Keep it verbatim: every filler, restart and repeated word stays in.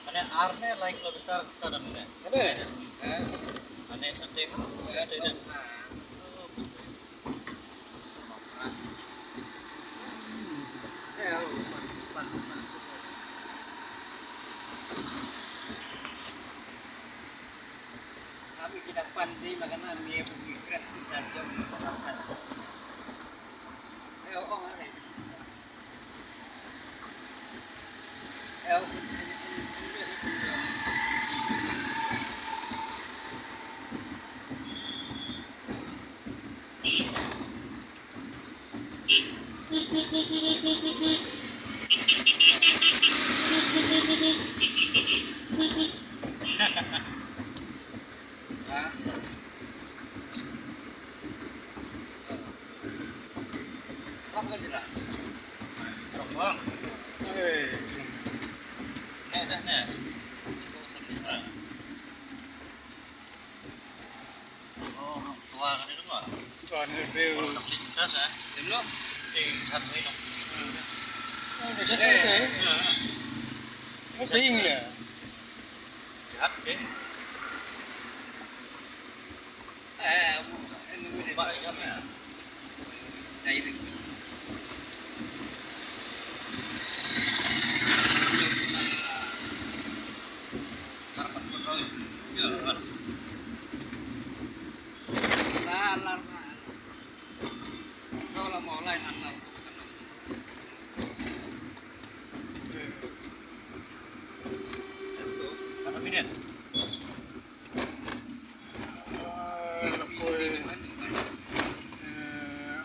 Mane ar ne lai kilometer ka dam ne. Mane? Mane sate ma? Kami kita pan di makanan ni bukan kita jom makan. Eh, oh, ada.